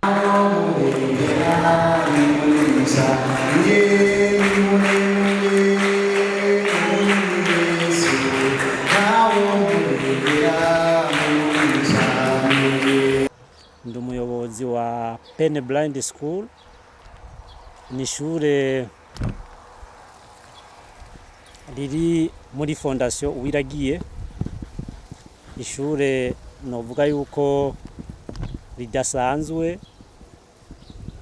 Ndi umuyobozi wa Pen Blind School, ni ishure riri muri Fondation Uwiragiye. Ishure novuga yuko ridasanzwe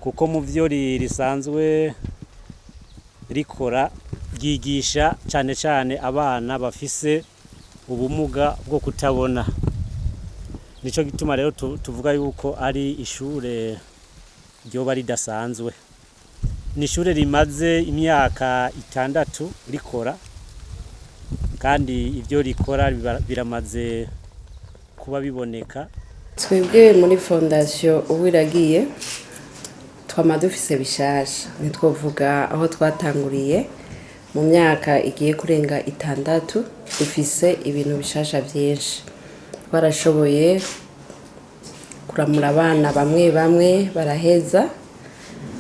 kuko mu vyo risanzwe rikora, ryigisha cane cane abana bafise ubumuga bwo kutabona. Nico gituma rero tuvuga yuko ari ishure ryoba ridasanzwe. Ni ishure rimaze imyaka 6 rikora, kandi ivyo rikora biramaze kuba biboneka. Twebwe muri Fondation Uwiragiye twama dufise bishasha. Ntitwovuga aho twatanguriye, mu myaka igiye kurenga 6 dufise ibintu bishasha vyinshi. Twarashoboye kuramura abana bamwe bamwe baraheza.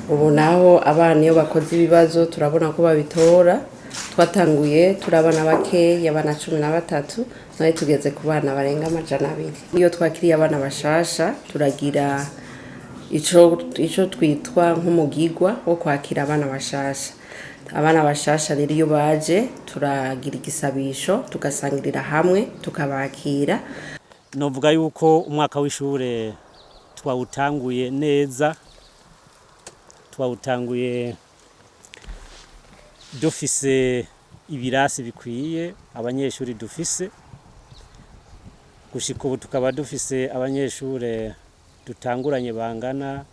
Ubu naho abana iyo bakoze ibibazo turabona ko babitora. Twatanguye turi abana bakeya, abana 13, none tugeze ku bana barenga 200. Iyo twakiriye abana bashasha turagira ico twitwa nk'umugigwa wo kwakira abana bashasha. Abana bashasha rero iyo baje turagira igisabisho, tugasangirira hamwe, tukabakira. Novuga yuko umwaka w'ishure twawutanguye neza, twawutanguye dufise ibirasi bikwiye abanyeshuri dufise. Gushika ubu tukaba dufise abanyeshure dutanguranye bangana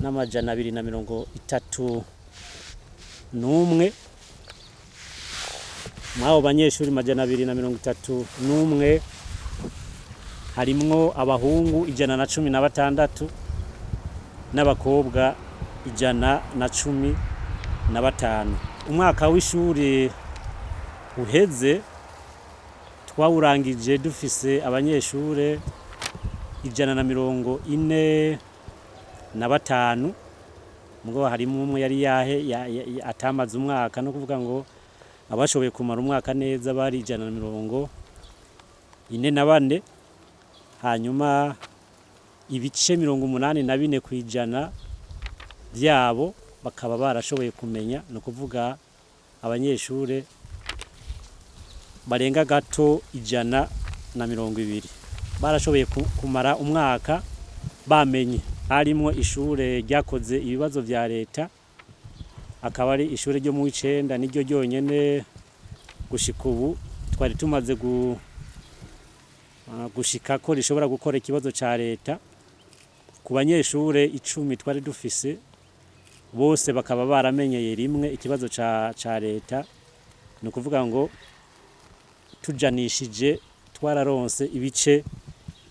n'231. Mw'abo banyeshuri 231 harimwo abahungu 116 n'abakobwa 115. Umwaka w'ishuri uheze twawurangije dufise abanyeshure 145, mugabo harimwo umwe yari yahe atamaze umwaka. No kuvuga ngo abashoboye kumara umwaka neza bari 144. Hanyuma ibice 84% vyabo bakaba barashoboye kumenya, ni ukuvuga abanyeshure barenga gato 120 barashoboye kumara umwaka bamenye. Harimwo ishure ryakoze ibibazo vya leta, akaba ari ishure ryo mu w'icenda, niryo ryonyene gushika ubu twari tumaze gushika ko rishobora gukora ikibazo ca leta. Ku banyeshure 10 twari dufise, bose bakaba baramenyeye rimwe ikibazo ca leta. Ni ukuvuga ngo tujanishije twararonse ibice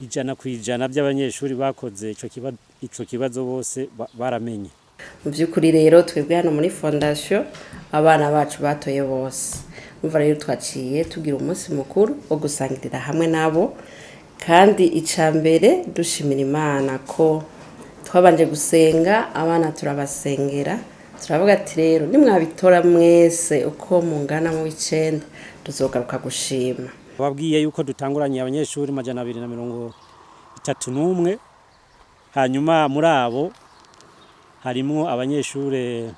100% by'abanyeshuri bakoze ico kibazo bose baramenye. Mu by'ukuri rero twebwe hano muri fondation abana bacu batoye bose. Umva rero, twaciye tugira umunsi mukuru wo gusangirira hamwe nabo, kandi icya mbere dushimira Imana ko twabanje gusenga. Abana turabasengera, turavuga ati: "Rero nimwabitora mwese uko mungana mu w'icenda, tuzogaruka gushima." Babwiye yuko dutanguranye abanyeshuri 231. Hanyuma muri abo harimwo abanyeshure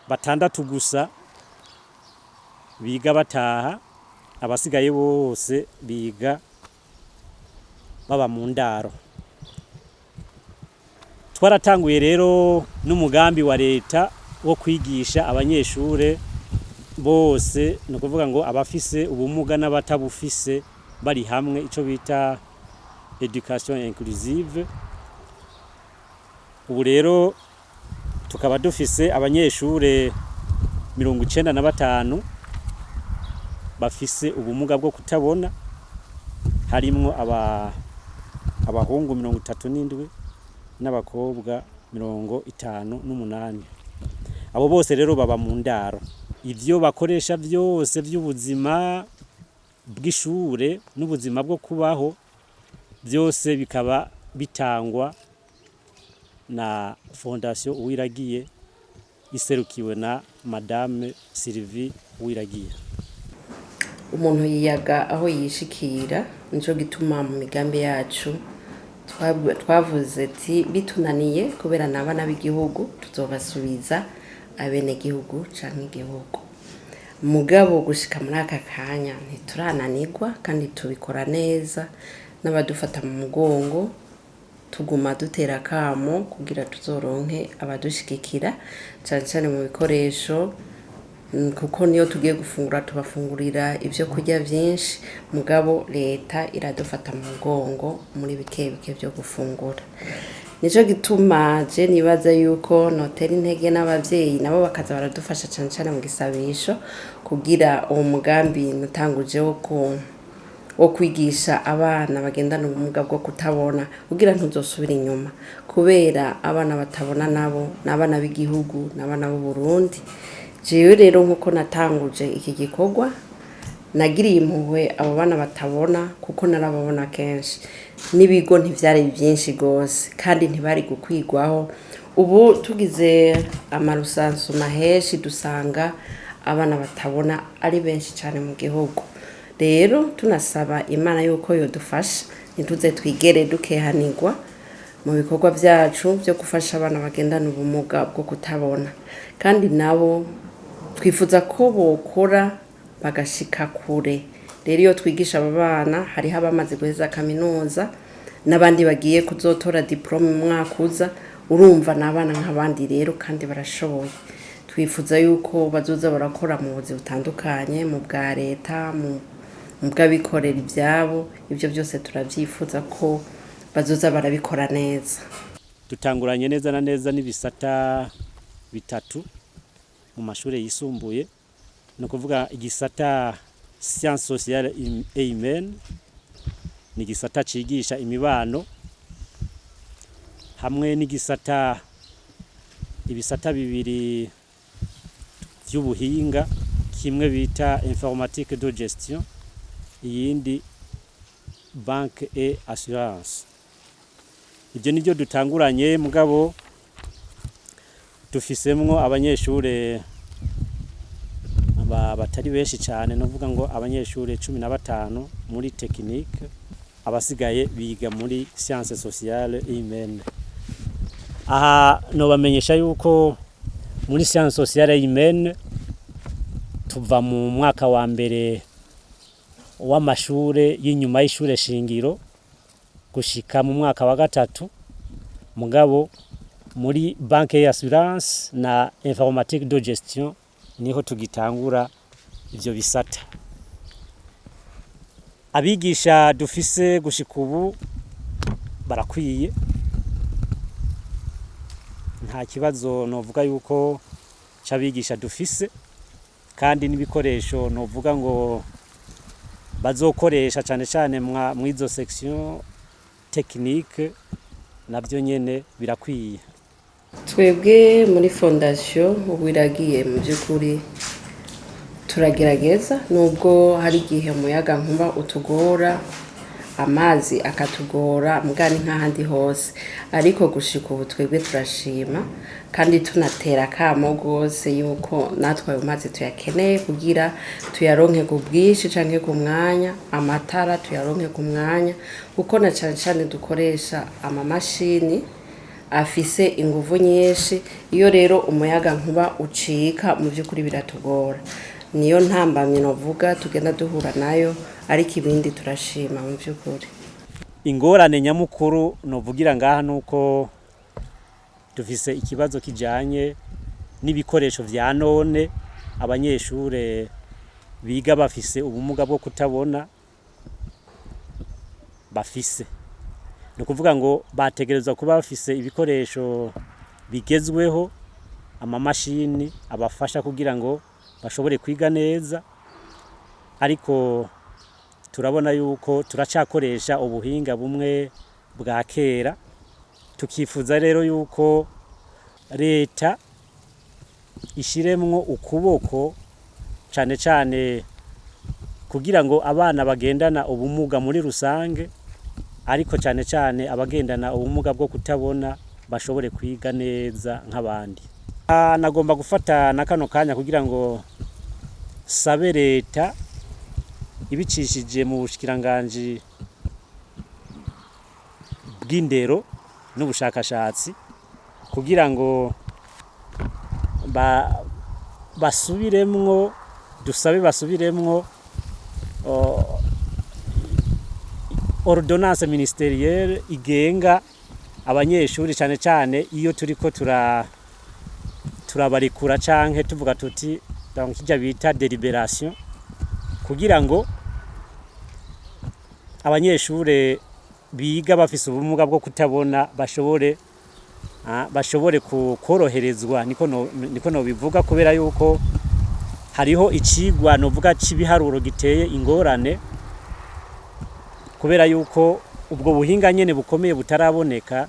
batandatu gusa biga bataha, abasigaye bose biga baba mu ndaro. Twaratanguye rero n'umugambi wa leta wo kwigisha abanyeshure bose, ni ukuvuga ngo abafise ubumuga n'abatabufise bari hamwe, ico bita éducation inclusive. Ubu rero tukaba dufise abanyeshure 95 bafise ubumuga bwo kutabona, harimwo abahungu 37 n'abakobwa 58. Abo bose rero baba mu ndaro. Ivyo bakoresha vyose vy'ubuzima bw'ishure n'ubuzima bwo kubaho byose bikaba bitangwa. Na Fondation Uwiragiye iserukiwe na Madame Sylvie Uwiragiye. Umuntu yiyaga aho yishikira. Nico gituma mu migambi yacu twavuze ati bitunaniye, kubera n'abana b'igihugu, tuzobasubiza abenegihugu canke igihugu. Mugabo gushika muri aka kanya ntiturananirwa, kandi tubikora neza n'abadufata mu mugongo. Tuguma dutera akamo kugira tuzoronke abadushigikira, cane cane mu bikoresho, kuko niyo tugiye gufungura tubafungurira ibyo kurya byinshi. Mugabo leta iradufata mu mugongo muri bike bike byo gufungura. Nico gituma je nibaza yuko notera intege n'abavyeyi nabo bakaza baradufasha, cane cane mu gisabisho, kugira uwo mugambi natanguje wo kwigisha abana bagendana ubumuga bwo kutabona kugira ntuzosubire inyuma, kubera abana batabona nabo ni abana b'igihugu, ni abana b'u Burundi. Jewe rero nkuko natanguje iki gikorwa, nagiriye impuhwe abo bana batabona, kuko narababona kenshi n'ibigo ntivyari byinshi gose kandi ntibari gukwigwaho. Ubu tugize amarusansu maheshi, dusanga abana batabona ari benshi cyane mu gihugu. Rero tunasaba Imana yuko yodufasha ntituze twigere dukehanirwa mu bikorwa byacu byo gufasha abana bagendana ubumuga bwo kutabona. Kandi nabo twifuza ko bokora bagashika kure. Rero iyo twigisha aba bana, hariho abamaze guheza kaminuza n'abandi bagiye kuzotora diplôme mu mwaka uza. Urumva ni abana nk'abandi rero, kandi barashoboye. Twifuza yuko bazoza barakora mu buzi butandukanye, mu bwa leta, mu bw'abikorera ibyabo. Ibyo byose turabyifuza ko bazoza barabikora neza. Dutanguranye neza na neza n'ibisata bitatu mu mashuri yisumbuye, ni ukuvuga igisata science sociale et humaine, ni igisata cigisha imibano, hamwe n'igisata, ibisata bibiri vy'ubuhinga, kimwe bita informatique de gestion, iyindi banque et assurance. Ibyo nibyo dutanguranye. Mugabo dufisemwo abanyeshure batari benshi cyane, nuvuga ngo abanyeshure 15 muri technique, abasigaye biga muri science sociale et humaine. Aha nobamenyesha yuko muri science sociale et humaine tuva mu mwaka wa mbere w'amashure y'inyuma y'ishure shingiro gushika mu mwaka wa gatatu. Mugabo muri banque et assurance na informatique de gestion niho tugitangura ivyo bisata. Abigisha dufise gushika ubu barakwiye, nta kibazo novuga yuko c'abigisha dufise. Kandi n'ibikoresho novuga ngo bazokoresha cane cane mwizo section technique navyo nyene birakwiye. Twebwe muri Fondation Uwiragiye, mu by'ukuri turagerageza, nubwo hari igihe umuyaga nkuba utugora, amazi akatugora, mugani nk'ahandi hose. Ariko gushika ubu twebwe turashima, kandi tunatera akamo rwose yuko natwe ayo mazi tuyakeneye kugira tuyaronke ku bwinshi canke ku mwanya, amatara tuyaronke ku mwanya, kuko na cane cane dukoresha amamashini afise inguvu nyinshi. Iyo rero umuyaga nkuba ucika, mu by'ukuri biratugora. Niyo ntambamyi novuga tugenda duhura nayo, ariko ibindi turashima mu by'ukuri. Ingorane nyamukuru novugira ngaha nuko dufise ikibazo kijanye n'ibikoresho vya none abanyeshure biga bafise ubumuga bwo kutabona bafise. Ni ukuvuga ngo bategerezwa kuba bafise ibikoresho bigezweho, amamashini abafasha kugira ngo bashobore kwiga neza. Ariko turabona yuko turacakoresha ubuhinga bumwe bwa kera. Tukifuza rero yuko leta ishiremwo ukuboko cane cane kugira ngo abana bagendana ubumuga muri rusange, ariko cane cane abagendana ubumuga bwo kutabona. bashobore kwiga neza nk'abandi. Nagomba gufata na kano kanya kugira ngo sabe leta ibicishije mu bushikiranganji bw'indero n'ubushakashatsi kugira ngo basubiremwo, dusabe basubiremwo ordonnance ministerielle igenga abanyeshuri, cane cane iyo turiko turabarekura canke tuvuga tuti donc kirya bita délibération, kugira ngo abanyeshure biga bafise ubumuga bwo kutabona bashobore koroherezwa, niko nobivuga, kubera yuko hariho icigwa novuga c'ibiharuro giteye ingorane, kubera yuko ubwo buhinga nyene bukomeye butaraboneka.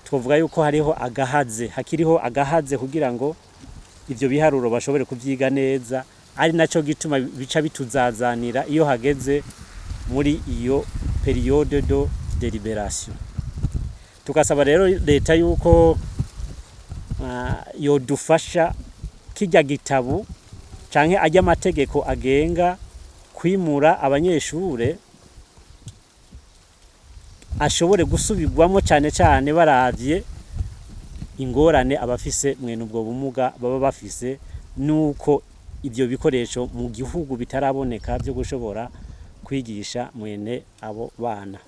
Twovuga yuko hariho agahaze, hakiriho agahaze kugira ngo ivyo biharuro bashobore kuvyiga neza, ari naco gituma bica bituzazanira iyo hageze muri iyo période de délibération. Tugasaba rero leta yuko yodufasha kirya gitabu canke arya amategeko agenga kwimura abanyeshure ashobore gusubirwamwo, cane cane baravye ingorane abafise mwene ubwo bumuga baba bafise, nuko ivyo bikoresho mu gihugu bitaraboneka vyo gushobora kwigisha mwene abo bana.